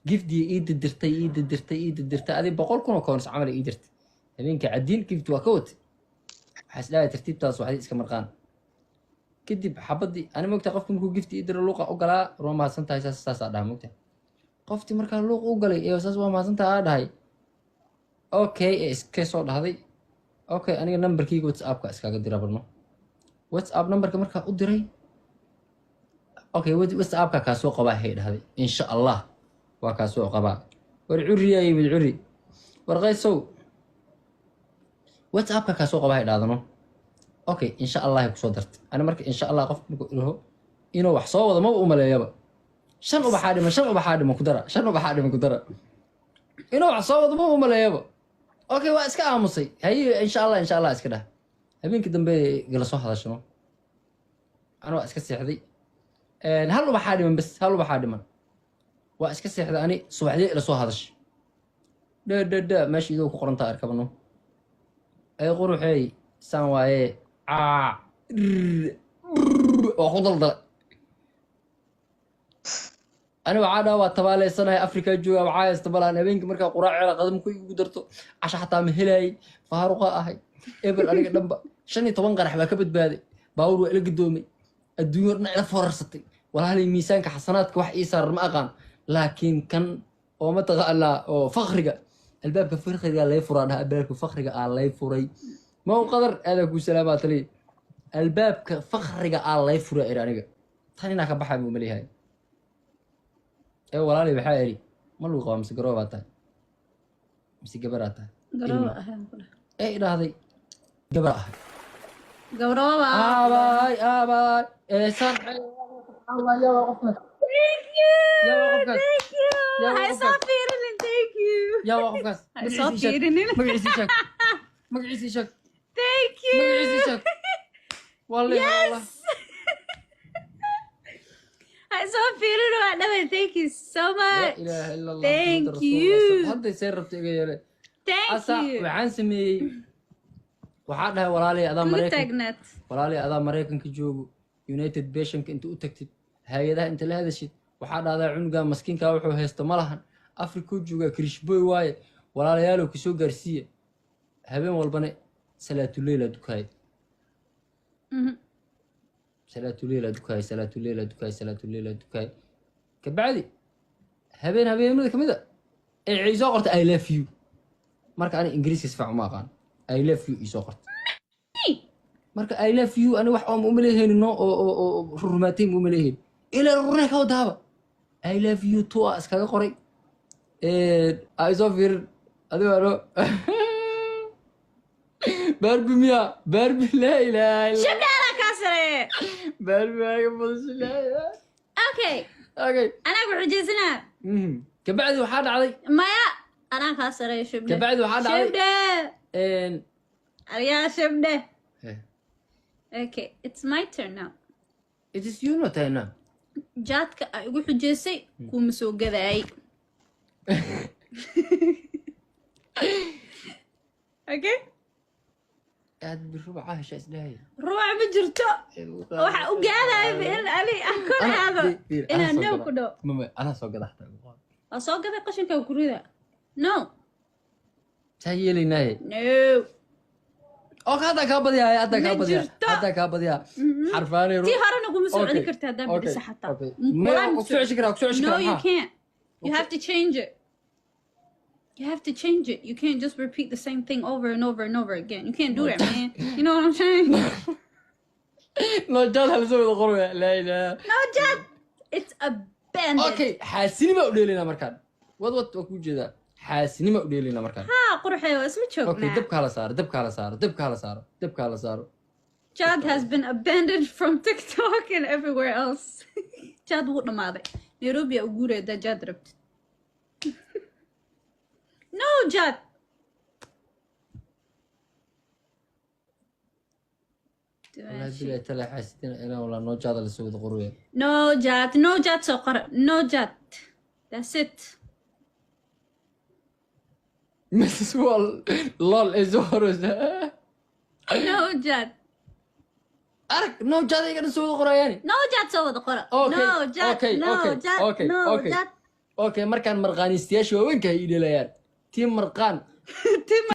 Giftii ii dirtay, ii dirtay, ii dirtay, adi 100,000 oo coins camal ii dirtay. Habeenka cadiin gift waa ka watay. Waxaa isdhahay tartiibtaas waxay iska marqaan. Kadib xabadii ani mogta qofka markuu gifti ii diro luuqa u galaa, waa mahadsan tahay, saas saasaa dhaha mogta. Qoftii markaa luuq u galay ee saas waa mahadsan tahay aa dhahay, okay, ee iska soo dhahday, okay, aniga nambarkeyga WhatsAppka iskaga dira barno. WhatsApp nambarka markaa u diray, okay, WhatsAppka kaa soo qabaa hay dhahday, insha Allah waa kaa soo qabaa. War curiyaa yimid, curi war qaysow, WhatsAppka kaa soo qabaa hay dhahdano. Okay, insha Allah ay kusoo dartay. Ani marka insha Allah qof markuu dhaho inuu wax soo wado maba u maleeyaba. Shan ubaxaa dhiman, shan ubaxaa dhiman ku dara, shan ubaxaa dhiman ku dara, inuu wax soo wado maba u maleeyaba. Okay, waa iska aamusay, haye, insha Allah, insha Allah iska dhah. Habeenkii dambe gala soo hadashano, ana waa iska seexday. Hal ubaxaa dhiman bes, hal ubaxaa dhiman, waa iska seexday. Ani subaxdii ila soo hadashay, dha dha dha, meesha idoo ku qorantaa arkabano, ay quruxey saan waaye, caa waa ku daldalay. Ani waxaa dhaha waa tabaaleysanahay, Afrikaa jooga, waxaa haysta balaan. Habeenkii markaa quraac qadamku igu darto, casha xataa ma helaayay, faaruqa ahay ebel. Aniga dhanba 15 qarax baa ka badbaaday, baawur waa ila gadoomay, adduunyo dhan ila foorarsatay. Walaalay, miisaanka xasanaadka wax ii saaran ma aqaan, laakiin kan oo mataqaanaa oo fakriga, albaabka fakriga lay furaa dhaha, albaabka fakriga aa lay furay. Ma u qadar aadaa kuu salaamaa taliya, albaabka fakriga aa lay furaa iri. Aniga tan inaa ka baxay buu maleeyahay. Ee walaalay, waxaa iri ma lagu qabaa mise garoobaa tahay mise gabaraa tahay? Garooba ahaan ku dheh. Ee idhaahday gabar ahay. Garooba. Aabaay, aabaay, ee saan Allah, yaa waa qofkaas? Thank you. Yaa waa qofkaas? Thank you. Yaa waa Ha qofkaas? soo fiirinin. Thank you. Yaa waa qofkaas? Ha soo Magaciisa ii sheeg. fiirinin. Magaciisa ii sheeg, magaciisa ii sheeg. Thank you. Magaciisa ii sheeg, wallahi wallah. Ha soo fiirin, waa dhaway. Thank you so Laa much. ilaaha ila Allah, Thank Muhammad rasuulullah. you. Hadday see rabto iga yeele. Thank Asa you. waxaan sameeyey, waxaa dhahay walaalay adaa Kugu Maraykan, taagnaad. walaalay adaa Maraykanka joogo, United Nationka inta u tagtid, hay-adaha inta la hadashid, waxaa dhahdaa cunuga maskiinka wuxuu haysto ma lahan, Afrikuu joogaa, kirishboy waaye, walaalayaalow kasoo gaarsiiya. Habeen walbana salaatuleyla dukaay, salaatuleyla dukaay, salaatuleyla dukaay, salaatuleyla dukaay. Kabacdi habeen habeenimada kamid a ee ay soo qortay "I love you". Marka ani Ingiriiska si fiican uma aqaan. "I love you" ii soo qortay. Marka "I love you" ani wax ooma umalehaynin, oo rurumaatay ma umalehaynin, ilaa rurnay ka wadaaba. "I love you too" a iskaga qoray. A isoo fiirin adigo ano Barbie miya? Barbie, laa ilaaha illa. Shabda, anaa kaa sareeye. Barbie waa iga badashay, laa ilaaha. Okay. Okay. Anaa ku xujaysanaa. Kabacdi waxaa dhacday Maya, anaa kaa sareeye, Shabda. Kabacdi waxaa dhacday Shabda. Aryaa Shabda. Okay, it's my turn now. It is you not I now. Jaadka ay igu xujaysay kuma soo gadaayay. Okay. Aad birubaca hesha isdhahaya. Ruuc ma jirto. Waxa u gaadaya in ani aan kor aado inaan no ku dhaho. Mama, anaa soo gada xataa. Waa soo gaday, qashinka ku rida. No. Saa yeelaynaaye. No. Oo ka haddaa kaa badiyaa, haddaa kaa Ma badiyaa. jirto. Haddaa kaa badiyaa xarfaanay. Tii horena kuma soo celin karta haddaan bedisa xataa. Maya, ku soo ceshi karaa, ku soo ceshi No, karaa. you Maxaa? can't. You have to change it. You have to change it. You can't just repeat the same thing over and over and over again. You can't do that, man. You know what I'm saying? No jaad hala soo wada qoraya, laa ilaaha. No, Jaad. It's abandoned. Okay, xaasinima u dheelaynaa markaan. Wad wad, waa kuu jeedaa, xaasinima u dheelaynaa markaan. Ha, qurxay, waa isla Okay. joognaa. Dabka hala saaro, dabka hala saaro, dabka hala saaro, dabka hala saaro. Jaad has been abandoned from TikTok and everywhere else. Jaad wuu dhamaaday. Nairobi aa u guuraya haddaa jaad rabtid. No, Jaad. Wallahi bilahi tala, xaasidina inaa walaa noo jaada lasoo wada qoraya. No jaad, no jaad soo qora. No jaad. That's it. Mrs. Wall lol ay soo qoraysaa. No jaad. Arag, no jaad iga dhan soo wada qorayaani. No jaad soo wada qora. Okay, No jaad. okay, No okay, jaad. okay, No okay. jaad. Okay, markaan marqaaniistayaasha waaweynka hay ii dhelayaan, team marqaan. Team.